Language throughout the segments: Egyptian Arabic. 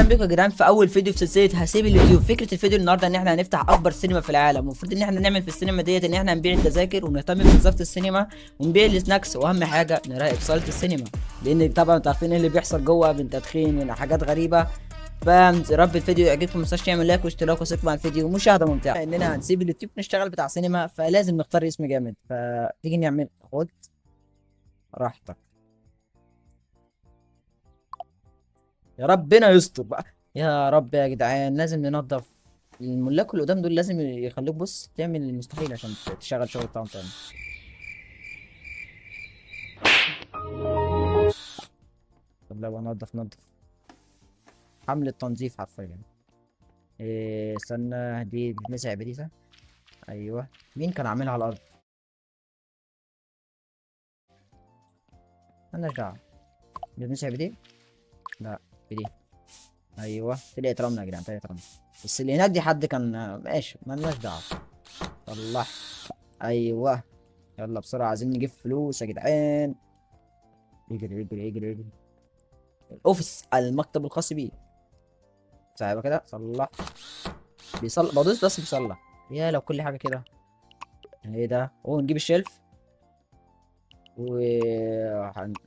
اهلا بكم يا جدعان في اول فيديو في سلسلة هسيب اليوتيوب. فكرة الفيديو النهارده ان احنا هنفتح اكبر سينما في العالم، المفروض ان احنا نعمل في السينما ديت ان احنا نبيع التذاكر ونهتم بنظافه السينما ونبيع ال snacks، واهم حاجة نراقب صاله السينما، لان طبعا انتوا عارفين ايه اللي بيحصل جوه من تدخين من حاجات غريبة. فيا رب الفيديو يعجبكم، ما تنساش تعمل like واشتراك وسيبكم على الفيديو ومشاهدة ممتعة. اننا هنسيب اليوتيوب نشتغل بتاع سينما، فلازم نختار اسم جامد. فتيجي نعمل خد راحتك، يا ربنا يستر بقى يا رب. يا جدعان لازم ننظف الملاك اللي قدام دول، لازم يخلوك بص تعمل المستحيل عشان تشغل شغل بتاعهم تاني. طب لا ننظف ننظف، حملة تنظيف حرفيا. إيه استنى، دي بتمسح بدي صح؟ ايوه، مين كان عاملها على الارض؟ مالناش دعوة. بتمسح بدي؟ لا بدي. ايوه طلعت رملة يا جدعان، طلعت رملة. بس اللي هناك دي حد كان ماشي، مالناش دعوة. صلح. ايوه يلا بسرعة، عايزين نجيب فلوس يا جدعان. اجري اجري اجري اجري. ال office، المكتب الخاص بيه. صعبة كده، صلح. بيصلح، بدوس بس بيصلح. يا لو كل حاجة كده. ايه ده؟ اوه نجيب ال shelf و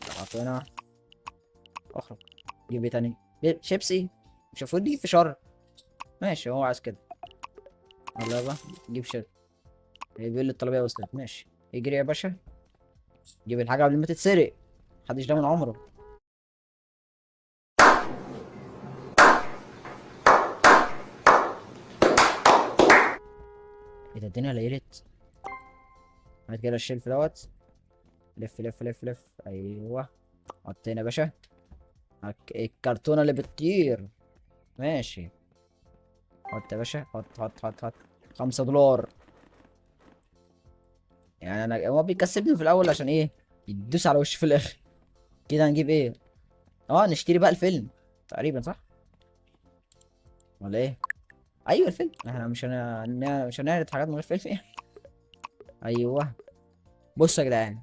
حطينا. اخرج. نجيب ايه تاني؟ شيبسي. مش المفروض نجيب فشار؟ ماشي هو عايز كده. يلا يابا نجيب shelf. بيقول لي الطلبية وصلت. ماشي اجري يا باشا، جيب الحاجة قبل ما تتسرق، محدش ضامن عمره. ايه ده الدنيا ليلت؟ هات كده ال shelf دوت. لف لف لف لف. ايوه حط هنا يا باشا الكرتونة اللي بتطير. ماشي حط يا باشا، حط حط حط حط. $5. يعني انا هو بيكسبني في الاول عشان ايه؟ يدوس على وشي في الاخر. كده هنجيب ايه؟ نشتري بقى الفيلم تقريبا صح؟ ولا ايه؟ ايوه الفيلم. احنا مش هنعرض حاجات من غير فيلم يعني. ايوه بصوا يا جدعان،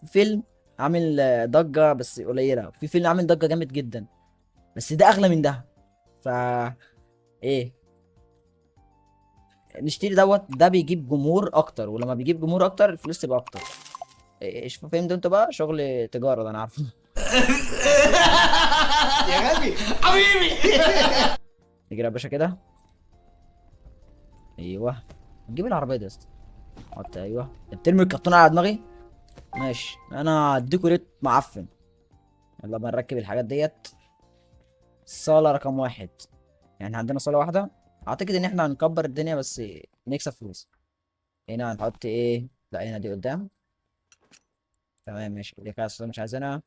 فيلم عامل ضجة بس قليلة، في فيلم عامل ضجة جامد جدا بس ده اغلى من ده. ف ايه نشتري دوت؟ ده بيجيب جمهور اكتر، ولما بيجيب جمهور اكتر الفلوس تبقى اكتر. ايش فهمت انتوا بقى؟ شغل تجارة ده انا عارفه. يا غبي حبيبي. نجري يا باشا كده. ايوه نجيب العربية دي يا اسطى. حط. ايوه انت بترمي الكرتونه على دماغي. ماشي انا هديكوا ريت معفن. يلا بقى نركب الحاجات ديت. صالة رقم 1، يعني عندنا صالة واحدة. اعتقد ان احنا هنكبر الدنيا بس نكسب فلوس. هنا هنحط ايه؟ لا هنا دي قدام. تمام ماشي، دي كده مش عايزينها.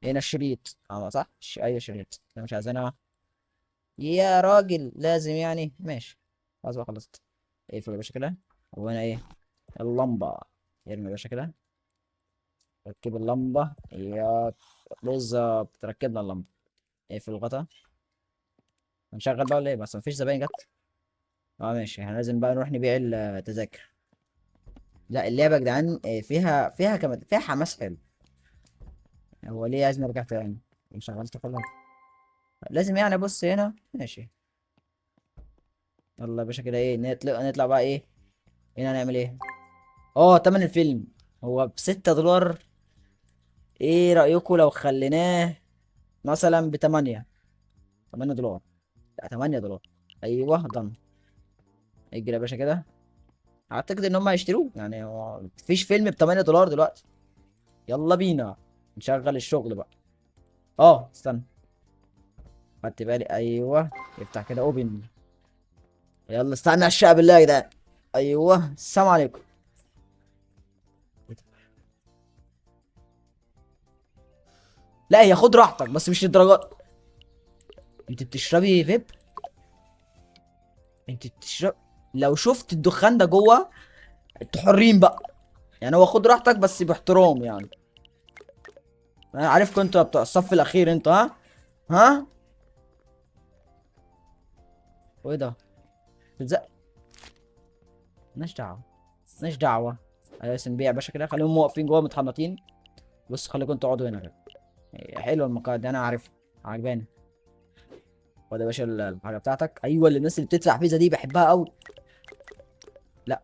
هنا الشريط، صح؟ ايوه شريط، ده مش عايزينها يا راجل، لازم يعني. ماشي خلاص بقى خلصت. اقفل يا باشا كده. وهنا ايه؟ اللمبة. ارمي يا باشا كده، ركب اللمبة. يا بالظبط ركبنا اللمبة. اقفل الغطا. هنشغل بقى ولا ايه؟ بس مفيش زباين جت. ماشي، احنا لازم بقى نروح نبيع التذاكر. لا اللعبة يا جدعان، فيها كمان، فيها حماس حلو. هو ليه عايز نرجع تاني؟ شغلت خلاص. لازم يعني. بص هنا ماشي. يلا يا باشا كده ايه، نطلع بقى ايه هنا؟ هنعمل ايه؟ تمن الفيلم هو بستة دولار. ايه رأيكم لو خليناه مثلا بتمانية؟ تمانية دولار. لا تمانية دولار. ايوه ضن. اجري يا باشا كده. اعتقد ان هم هيشتروه، يعني هو مفيش فيلم بتمانية دولار دلوقتي. يلا بينا نشغل الشغل بقى. استنى خدت بالي. ايوه افتح كده اوبن. يلا استنى الشعب بالله يا جدعان. ايوه السلام عليكم. لا هي خد راحتك بس مش للدرجات. انت بتشربي فيب؟ انت بتشرب؟ لو شفت الدخان ده جوه انتوا حرين بقى. يعني هو خد راحتك بس باحترام يعني. انا عارفكم انتوا بتوع الصف الاخير انتوا. ها؟ ها؟ وايه ده؟ بتزق؟ مالناش دعوه، مالناش دعوه. ايوه بس نبيع يا باشا كده. خليهم واقفين جوه متحنطين. بص خليكم تقعدوا هنا كده. حلوة المقاعد دي، انا عارفها عجباني. خد يا باشا الحاجة بتاعتك. ايوه اللي الناس اللي بتدفع فيزا دي بحبها قوي. لا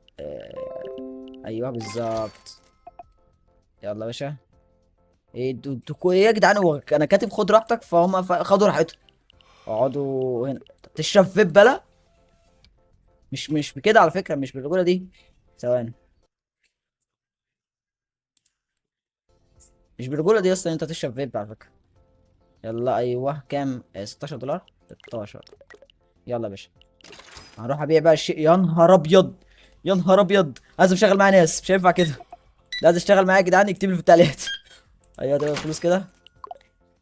ايوه بالظبط. يلا يا باشا. ايه انتوا ايه يا جدعان؟ هو انا كاتب خد راحتك فهم خدوا راحتهم. اقعدوا هنا. تشرب فيب بلا؟ مش بكده على فكرة، مش بالرجوله دي. ثواني، مش بالرجوله دي اصلا انت تشرب فيب على فكرة. يلا ايوه كام؟ 16 دولار. 16. يلا يا باشا هنروح ابيع بقى الشيء. يا نهار ابيض، يا نهار ابيض، لازم اشتغل معايا ناس، مش هينفع كده، لازم اشتغل معايا يا جدعان. اكتب لي في التعليقات. ايوه تمام، فلوس كده.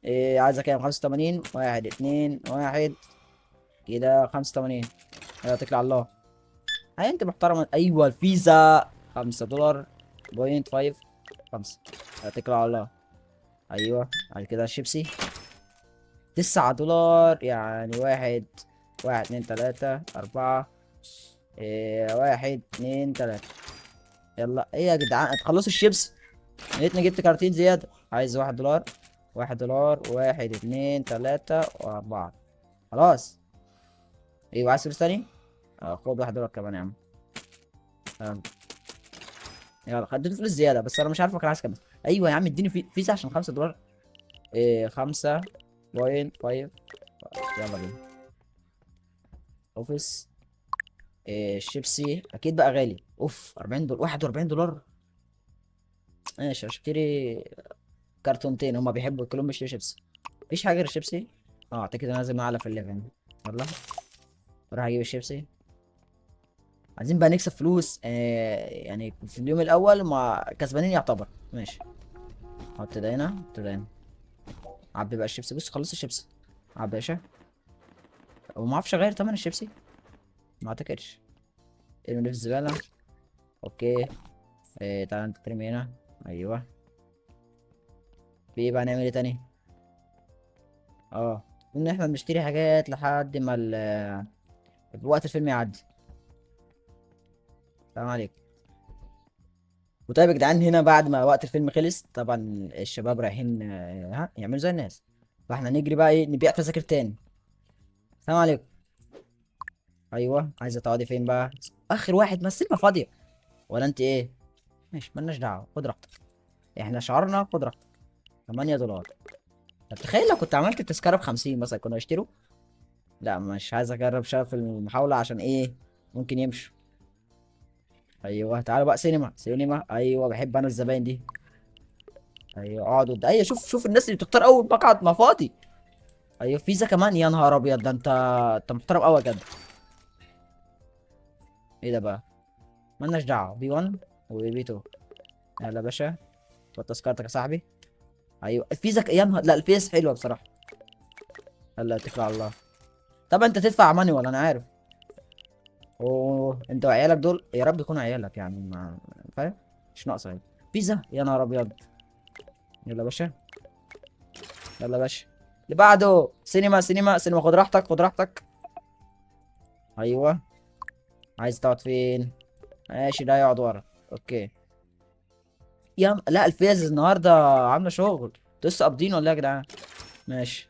ايه عايزه كام؟ 85. 1 2 1 كده 85. يلا اتكل على الله. هاي انت محترمه. ايوه الفيزا خمسة دولار point five خمسة. اتكل على الله. ايوه بعد كده الشيبسي 9 دولار، يعني 1 1 2 3 4، إيه، 1 2 3. يلا ايه يا جدعان هتخلصوا الشيبسي؟ يا ريتني جبت كارتين زيادة. عايز 1 دولار، 1 دولار، 1 2 3 و4. خلاص. ايوه عايز فلوس تاني؟ خد 1 دولار كمان يا عم. تمام. يلا خدت فلوس زيادة بس انا مش عارف كان عايز كام. ايوه يا عم اديني فيزا عشان 5 دولار. إيه، 5.5. يلا بينا. office. إيه، الشيبسي اكيد بقى غالي. اوف، 40 دولار، 41 دولار. ماشي هشتري كرتونتين، هما بيحبوا كلهم بيشتروا شيبسي. مفيش حاجة غير الشيبسي. اعتقد انا لازم اعلى في ال level. يلا اروح اجيب الشيبسي. عايزين بقى نكسب فلوس. يعني في اليوم الاول ما كسبانين يعتبر. ماشي حط ده هنا، حط ده هنا. عبي بقى الشيبسي. بص خلصت الشيبسي، عبي يا باشا. وما اعرفش اغير تمن الشيبسي، ما اعتقدش. ارمي في الزبالة. okay. تعالى انت ترمي هنا. ايوه في ايه بقى؟ نعمل ايه تاني؟ ان احنا بنشتري حاجات لحد ما وقت الفيلم يعدي. السلام عليكم. وطيب يا جدعان هنا بعد ما وقت الفيلم خلص طبعا الشباب رايحين، يعملوا زي الناس، فاحنا نجري بقى ايه، نبيع تذاكر تاني. السلام عليكم. ايوه عايزه تقعدي فين بقى؟ اخر واحد، ما السينما فاضية ولا انت ايه؟ ماشي مالناش دعوه، خد راحتك، احنا شعرنا خد راحتك. 8 دولار. طب تخيل لو كنت عملت التذكرة ب50 مثلا كنا هيشتروا؟ لا مش عايز اجرب شغف المحاولة عشان ايه، ممكن يمشوا. ايوه تعالوا بقى سينما، سينما. ايوه بحب انا الزباين دي. ايوه اقعد قدام. ايوه شوف الناس اللي بتختار اول مقعد ما فاضي. ايوه فيزا كمان. يا نهار ابيض، ده انت محترم قوي يا جدع. ايه ده بقى؟ مالناش دعوه. B 1 و B 2. يلا يا باشا خد تذكرتك يا صاحبي. ايوه الفيزا يا نهار، لا الفيزا حلوة بصراحة. يلا اتكل على الله. طب انت تدفع manual انا عارف. اوه انت وعيالك دول يا رب يكونوا عيالك يعني، ما فاهم، مش ناقصه يعني. فيزا يا نهار ابيض. يلا يا باشا، يلا يا باشا اللي بعده. سينما، سينما، سينما. خد راحتك، خد راحتك. ايوه عايز تقعد فين؟ ماشي ده يقعد ورا. okay. يا لا الفيز النهارده عامله شغل. انتوا لسه قابضين ولا ايه يا جدعان؟ ماشي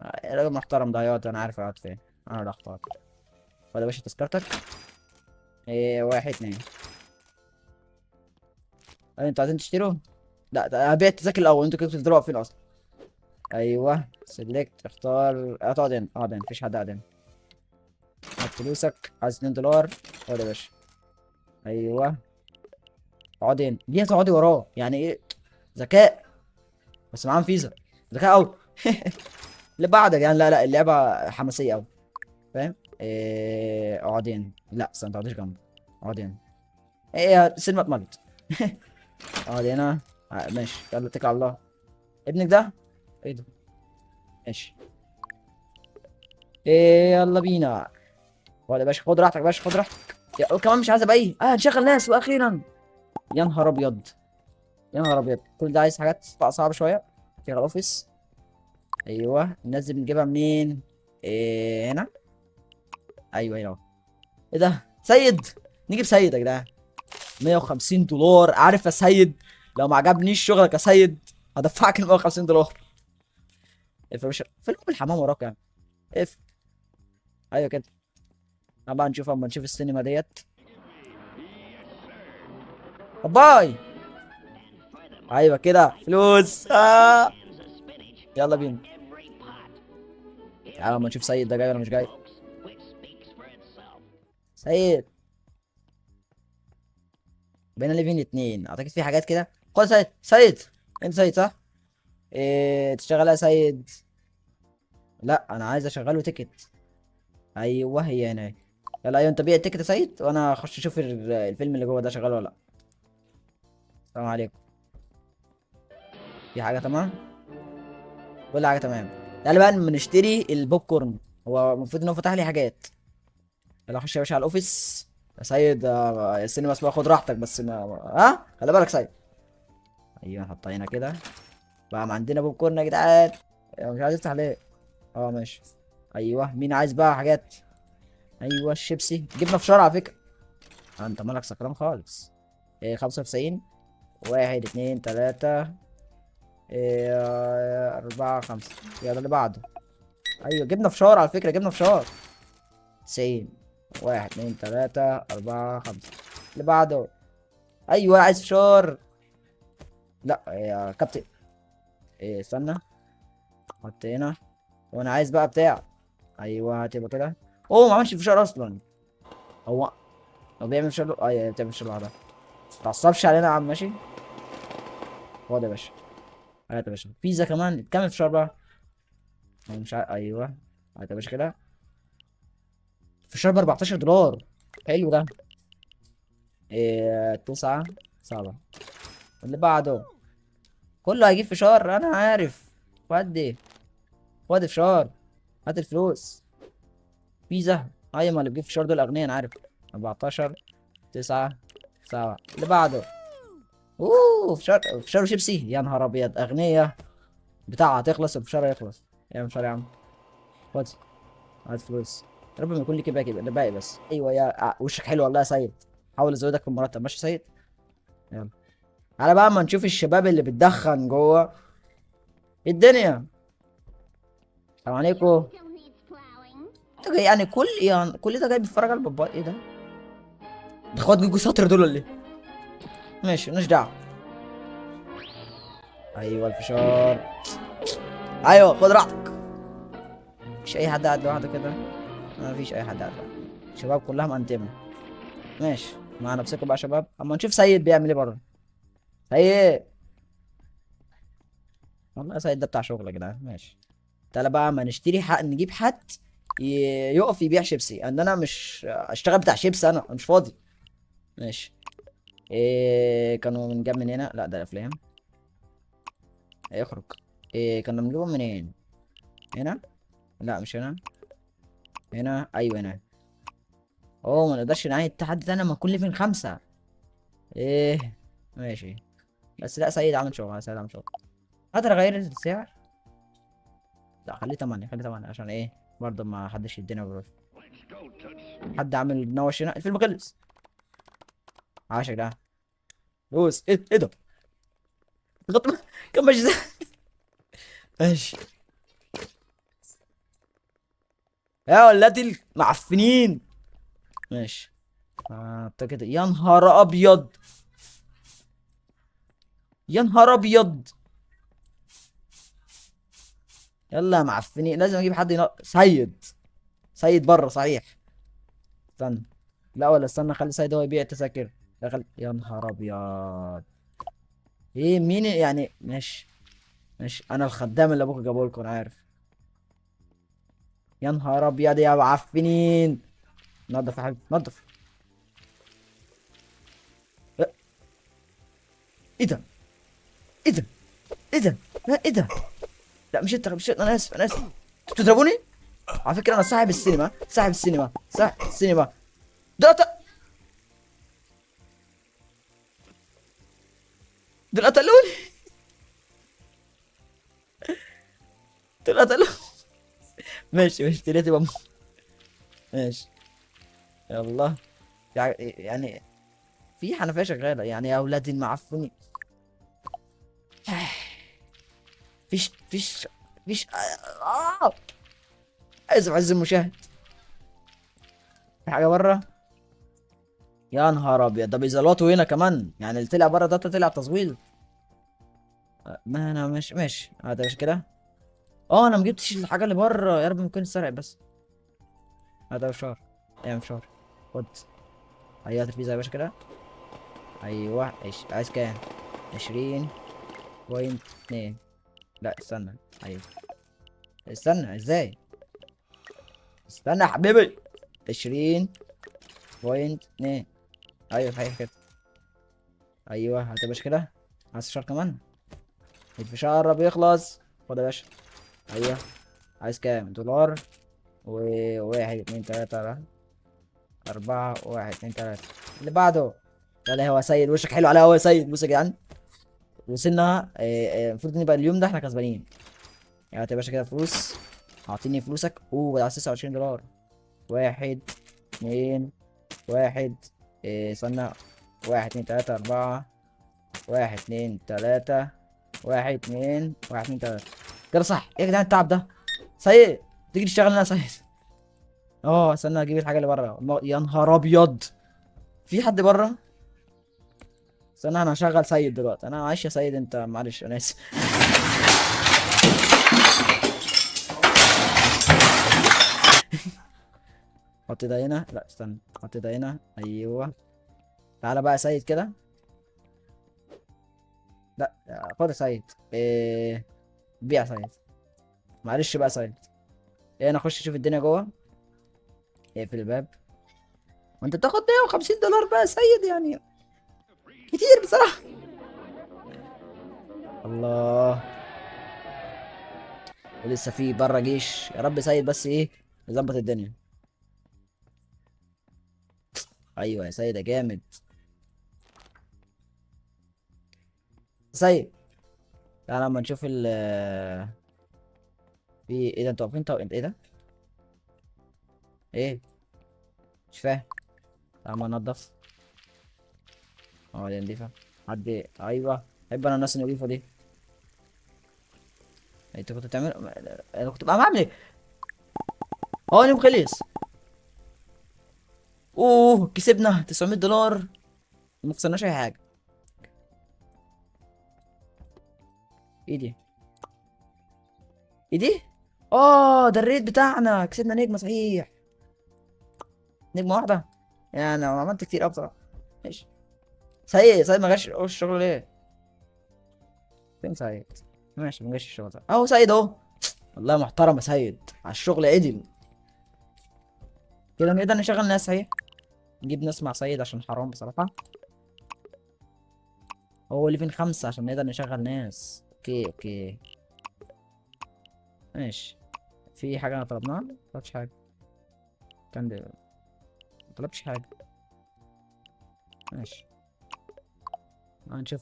الراجل المحترم ده هيقعد، انا عارف هيقعد فين، انا اللي اختار. خد يا باشا تذكرتك. ايه 1 2. انتوا عايزين تشتروا؟ لا هبيع التذاكر الاول، انتوا كده بتفضلوا واقفين اصلا. ايوه select، اختار. اقعد هنا، اقعد هنا، مفيش حد قاعد هنا. هات فلوسك، عايز 2 دولار. خد يا باشا. ايوه اقعد هنا. ليه هتقعدي وراه؟ يعني ايه ذكاء، بس معاهم فيزا. ذكاء قوي. اللي بعدك يعني. لا لا اللعبة حماسية قوي فاهم. ايه اقعد هنا. لا استنى ما تقعديش جنبه، اقعد هنا. ايه السينما اتملت. اقعد هنا. ماشي يلا اتكل على الله. ابنك ده ايه ده؟ ماشي ايه يلا بينا. خد يا باشا، خد راحتك يا باشا، خد راحتك. يا كمان مش عايز ابقى ايه. هنشغل ناس واخيرا. يا نهار ابيض، يا نهار ابيض، كل ده عايز حاجات بقى صعبة شوية. شغل office. ايوه الناس دي بنجيبها منين؟ إيه هنا. ايوه هنا اهو. ايه ده؟ سيد، نجيب سيد يا جدعان. 150 دولار. عارف يا سيد لو ما عجبنيش شغلك يا سيد هدفعك ال 150 دولار. اقفل يا باشا، فين ام الحمام وراك يعني؟ اقفل. ايوه كده. طبعا نشوف اما نشوف السينما ديت. bye. ايوه كده فلوس. يلا بينا. تعالى اما نشوف سيد ده جاي ولا مش جاي. سيد بقينا level 2 اعتقد، في حاجات كده. خد سيد. سيد انت سيد صح؟ إيه تشتغل يا سيد؟ لا انا عايز اشغله ticket. ايوه هي هنا. يلا ايوه انت بيع ال ticket يا سيد وانا اخش اشوف الفيلم اللي جوه ده شغال ولا لا. السلام عليكم. في حاجة تمام؟ كل حاجة تمام. تعالى بقى نشتري البوب كورن. هو المفروض ان هو فتح لي حاجات. يلا اخش يا باشا على ال office. يا سيد، السينما اسمها خد راحتك بس ما ها خلي بالك سيد. ايوه نحطها هنا كده. بقى ما عندنا بوب كورن يا جدعان. مش عايز يفتح ليه؟ ماشي. ايوه مين عايز بقى حاجات؟ ايوه الشيبسي. جبنا فشار على فكرة. انت مالك سكران خالص. 95. 1 2 3، 4 5. يلا اللي بعده. ايوه جبنا فشار على فكرة، جبنا فشار. 90. 1 2 3 4 5. اللي بعده. ايوه عايز فشار. لا يا كابتن. استنى. حط هنا. وانا عايز بقى بتاع. ايوه هتبقى كده. اوه ما عملش فشار اصلا. هو بيعمل فشار ايوه بتعمل فشار لوحدها. ما تعصبش علينا يا عم، ماشي؟ خد يا باشا. هات يا باشا. بيتزا كمان. كمل فشار بقى. هو مش عارف. ايوه هات يا باشا كده. فشار ب 14 دولار. حلو ده. 9 7. اللي بعده كله هيجيب فشار انا عارف. ودي خد فشار، هات الفلوس. بيتزا. ايوه ما اللي بيجيب فشار دول اغنياء انا عارف. 14 9 7. اللي بعده. اوه فشار وشيبسي. يا نهار ابيض، اغنياء. بتاعها هتخلص والفشار هيخلص. يا فشار يا عم، خد هات فلوس. يا رب ما يكون لك باقي، ده باقي بس. ايوه يا وشك حلو والله يا سيد. حاول ازودك في المرتب. ماشي يا سيد؟ يلا على بقى اما نشوف الشباب اللي بتدخن جوه. ايه الدنيا؟ السلام عليكم. انت جاي يعني كل يعني كل ده جاي بيتفرج على البابا؟ ايه ده؟ ده اخوات جوجو ساتر دول ولا ايه؟ ماشي مالناش دعوه. ايوه الفشار. ايوه خد راحتك. مفيش اي حد قاعد لوحده كده. مفيش اي حد قاعد لوحده. الشباب كلها مقنتمه. ماشي مع نفسكم بقى يا شباب. اما نشوف سيد بيعمل ايه بره. سيد والله سيد ده بتاع شغل يا جدعان. ماشي تعالى بقى اما نشتري حق، نجيب حد يقف يبيع شيبسي. ان انا مش اشتغل بتاع شيبسي، انا مش فاضي. ماشي. كانوا بنجيب من هنا؟ لا ده الافلام. هيخرج. كنا بنجيبهم منين؟ هنا؟ لا مش هنا. هنا. ايوه هنا. ما نقدرش نعين حد تاني لما نكون level 5. ماشي. بس لا سيد عامل شغل، سيد عامل شغل. اقدر اغير السعر؟ لا خليه 8، خليه 8 عشان ايه؟ برضه ما حدش يدينا بروف. حد عامل نوش هنا. الفيلم خلص. عاش يا جدعان. بوس. ايه ده؟ غطى كم ماشي ده؟ ماشي يا ولاد المعفنين. ماشي. اعتقد يا نهار ابيض، يا نهار ابيض. يلا يا معفنين، لازم اجيب حد سيد. سيد بره صحيح. استنى، لا ولا استنى، خلي سيد هو يبيع التذاكر. لا خلي، يا نهار ابيض. ايه مين يعني؟ ماشي ماشي، انا الخدام اللي ابوك جابه لكم، انا عارف. يا نهار ابيض يا معفنين. نظف يا حبيبي، نظف. ايه ده؟ ايه ده؟ ايه ده؟ لا ايه ده؟ لا مش انت، مش انت، انا اسف، انا اسف. انتوا بتضربوني؟ على فكرة انا صاحب السينما، صاحب السينما، صاحب السينما. ده دول قتلوني، دول قتلوني. ماشي ماشي، تلاتة بقى. ماشي يلا. يعني في حنفية شغالة يعني يا اولاد المعفنين. فيش مفيش. اسف عز المشاهد. في حاجة بره؟ يا نهار ابيض، ده بيزلطوا هنا كمان يعني. اللي طلع بره ده طلع تزويل. ما انا مش ماشي. ده مش كده. انا ما جبتش الحاجة اللي بره. يا رب ما يكون اتسرقت بس. هذا فشار، اعمل فشار. خد. ايوه الفيزا يا باشا كده. ايوه عايز كام؟ 20.2. لا استنى، ايوه استنى، ازاي؟ استنى يا حبيبي. 20.2. ايوه صحيح كده. ايوه هات يا باشا كده. عايز فشار كمان؟ الفشار قرب يخلص. خد يا باشا. ايوه عايز كام؟ دولار و1 2 3 4 1 2 3. اللي بعده. لا هو سيد وشك حلو عليا. هو سيد. بص يا جدعان وصلنا. المفروض نبقى اليوم ده احنا كسبانين. يعني يا باشا كده فلوس. اعطيني فلوسك. ده على 29 دولار. 1 2 1. استنى. 1 2 3 4. 1 2 3. 1 2 1 2 3. كده صح. ايه يا جدعان التعب ده؟ سيد تيجي تشتغل لنا يا سيد. استنى اجيب الحاجة اللي بره. يا نهار ابيض، في حد بره؟ استنى انا هشغل سيد دلوقتي. انا معلش يا سيد، انت معلش انا اسف. حط ده هنا. لا استنى، حط ده هنا. ايوه تعالى بقى يا سيد كده. لا خد يا سيد. بيع يا سيد. معلش بقى يا سيد. انا اخش اشوف الدنيا جوه. اقفل الباب. وانت بتاخد 150 دولار بقى يا سيد، يعني كتير بصراحة. الله، ولسه في بره جيش. يا رب سيد بس ايه يظبط الدنيا. ايوه يا سيد يا جامد. سيد تعالى اما نشوف ال في ايه ده. انتوا واقفين؟ طب انت ايه ده؟ ايه؟ مش فاهم. تعالى اما ننضف. دي نضيفة. حد. ايوه بحب انا الناس النضيفة دي. انت كنت بتعمل؟ انا كنت بعمل ايه؟ اليوم خلص. كسبنا 900 دولار. ما خسرناش اي حاجة. ايه دي؟ ايه دي؟ ده الريت بتاعنا. كسبنا نجمة صحيح. نجمة واحدة. يعني انا عملت كتير قوي بصراحة. ماشي. سيد ما جاش الشغل ليه؟ فين سيد؟ ماشي ما جاش الشغل ده. اهو سيد اهو. والله محترم يا سيد، على الشغل عدل كده. نقدر نشغل ناس اهي، نجيب ناس مع سيد عشان حرام بصراحة. هو اللي فين 5 عشان نقدر نشغل ناس. okay ماشي. في حاجة انا طلبناها؟ ما طلبتش حاجة. كان ده ما طلبتش حاجة. ماشي هنشوف.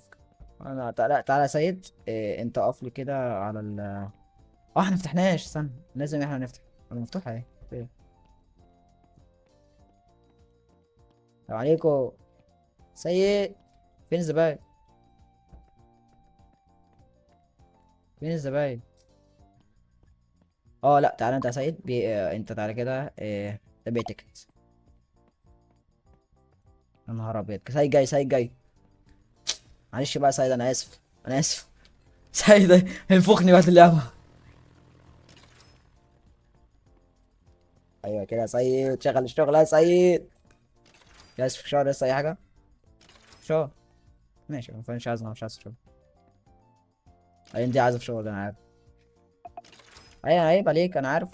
انا تعالى تعالى يا سيد. انت اقف لي كده على ال احنا ما فتحناش. استنى لازم احنا نفتح. انا مفتوحة اهي. ايه السلام عليكم سيد. فين الزباين؟ فين الزباين؟ لا تعالى انت يا سيد. انت تعالى كده. تبيع ticket. يا نهار ابيض، سيد جاي، سيد جاي. معلش بقى يا سيد، انا اسف، انا اسف. سيد هينفخني بعد اللعبة. ايوه كده يا سيد، شغل الشغل يا سيد. جاهز في شهر لسه اي حاجة؟ شغل ماشي، مش عايز، مش عايز شغل. ايوه انت عايزه في شغل، انا عارف. ايوه عيب عليك، انا عارف.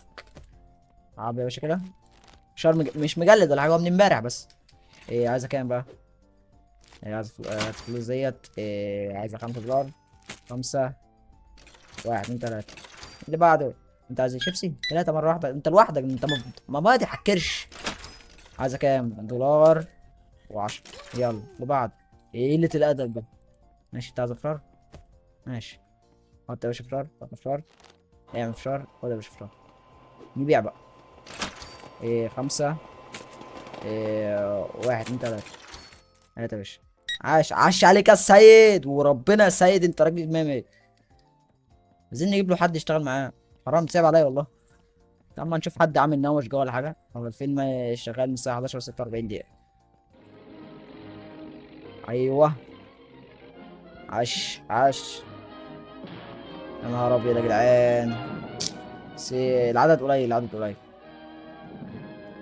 عب يا باشا كده. شهر مش مجلد ولا حاجة، هو من امبارح بس. ايه عايزه كام بقى؟ ايه عايزه فلوس ديت. ايه عايزه 5 دولار. 5 1 2 3. اللي بعده انت عايز شيبسي؟ 3 مرة واحدة. انت لوحدك، انت ما تحكرش. عايزه كام؟ دولار و10. يلا اللي بعده. ايه قلة الأدب بقى؟ ماشي، انت عايز فشار؟ ماشي، حط يا باشا فشار، حط فشار، اعمل فشار، خد يا باشا فشار. نبيع بقى. ايه 5، ايه 1 2 3. 3 يا باشا. عاش، عاش عليك يا سيد، وربنا يا سيد انت راجل مية مية. عايزين نجيب له حد يشتغل معاه، حرام صعب عليا والله. طب ما نشوف حد عامل نوش جوه ولا حاجة. هو الفيلم شغال من الساعة 11:46 دقيقة. ايوه عش عش، يا نهار ابيض يا جدعان. بس العدد قليل، العدد قليل.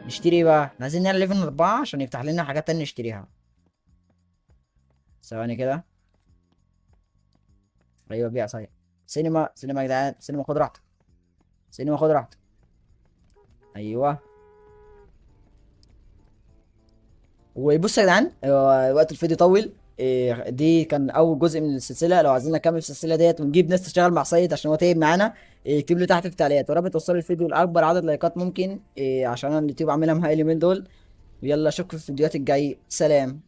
نشتري ايه بقى؟ احنا عايزين نعمل level 4 عشان يفتح لنا حاجات تانية نشتريها. ثواني كده. ايوه بيع صحيح. سينما، سينما يا جدعان، سينما خد راحتك، سينما خد راحتك. ايوه وبص يا جدعان، وقت الفيديو طول. دي كان اول جزء من السلسلة. لو عايزين نكمل في السلسلة ديت ونجيب ناس تشتغل مع سيد عشان هو تعب معانا، اكتب لي تحت في التعليقات، ورب توصل الفيديو لاكبر عدد لايكات ممكن، عشان انا اليوتيوب عاملها مهاي اليومين دول. ويلا اشوفكم في الفيديوهات الجاية. سلام.